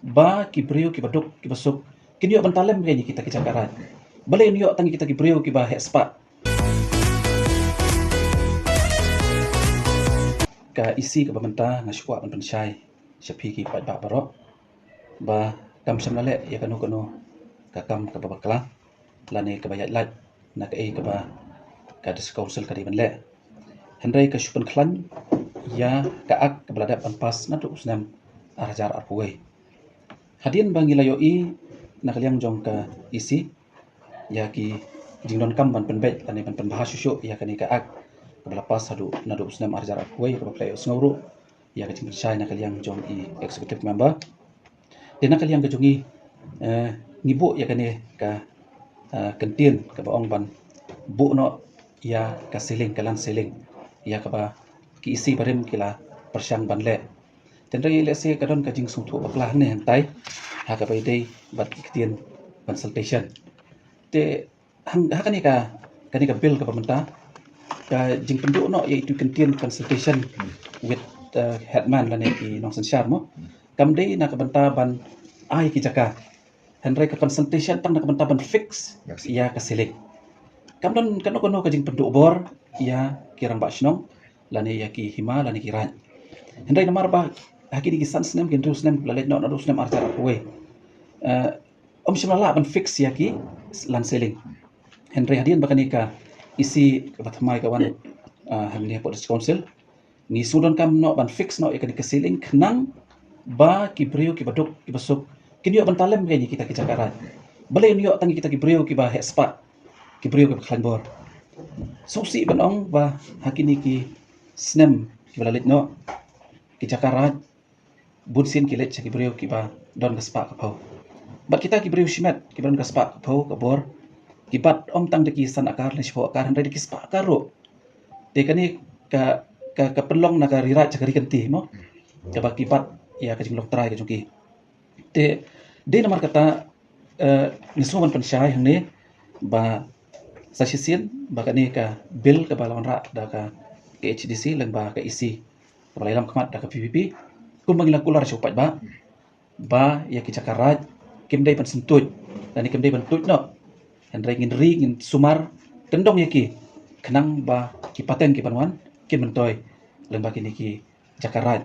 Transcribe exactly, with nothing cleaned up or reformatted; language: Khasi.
ba ki briew kiba duk kiba suk kin ïoh ban talem ïa kita ki jaka raid. Balei yn ïoh tang ïa kita ki briew kiba heh spah. Ka E C kaba mynta nga shu kwah ban pynshai sha phi ki paidbah baroh ba kam shym la leh ïa kano kano ka kam kaba bakla lane kaba ïaid lait na kaei kaba ka District Council ka dei ban leh. Hynrei ka shu pynkhlaiñ ïa ka Act kaba la dep ban pass naduh u snem ar hajar arphew wei. Hadien ba ngi la ïohi na ka liang jong ka E C ïa ki jingdonkam ban pynbeit lane ban pynbha shuh shuh ïa kane ka Act kaba la pass haduh naduh u snem ar hajar arphew wei kaba phi la ïohsngew ruh ïa ka jingpynshai na ka liang jong i Executive Member. Te na ka liang ka jong ngi, eh, ngi buh ïa kane ka, eh, kyntien kaba ong ban buh noh ïa ka ceiling, ka land ceiling, ïa kaba ki E C barim ki la pyrshang ban leh. Te hynrei lehse ka don ka jingsngewthuh bakla hangne hangtai ha kaba ïadei bad ki ktien consultation. Te hang, ha kane ka, kane ka bill kaba mynta, ka jingpynduh noh ïa itu i kyntien consultation with, uh, headman lane ki nongsynshar mo. Kam dei na ka bynta ban ai ki jaka. Hynrei ka consultation tang na ka bynta ban fix ïa ka ceiling. Kam don kano kano ka jingpynduh bor ïa ki rangbah shnong lane ïa ki hima lane ki raid. Hynrei namar ba ha kine ki san snem ki hynriew snem la leit noh naduh u snem ar hajar arphew wei. Eh, ym shym la lah ban fix ïa ki land ceiling. Hynrei hadien ba kane ka E C kaba thymmai ka wan, ah, hangne hapoh District Council, ngi sngewdonkam noh ban fix noh ïa kane ka ceiling khnang ba ki briew kiba duk kiba suk kin ïoh ban talem ïa kita ki jaka raid. Balei yn ïoh tang ïa kita ki briew kiba heh spah, ki briew kiba khlaiñ bor. Sngewsih ban ong ba ha kine ki snem kiba la leit noh, ki jaka raid bunsien ki leit sha ki briew kiba don ka spah ka phew. Bad kita ki briew shimet kiba don ka spah ka phew ka bor, ki bat ym tang da ki san akar lane shiphew akar, hynrei da ki spah akar ruh. Te kane ka, ka, ka pynlong na ka ri raid sha ka ri kynti mo, kaba ki bat ïa ka jinglong trai ka jong ki. Te dei namar kata, eh, ngi sngewbha ban pynshai hangne ba sa shisien ba kane ka bill kaba la wanrah da ka K H A D C lyngba ka E C kaba la ïalam khmat da ka P P P, kumba ngi la kular sha u paidbah ba ïa ki jaka raid kim dei ban syntuid lane kim dei ban tuid noh. Hynrei ngin ri, ngin sumar kyndong ïa ki khnang ba ki pateng kiban wan kin myntoi lyngba kine ki jaka raid.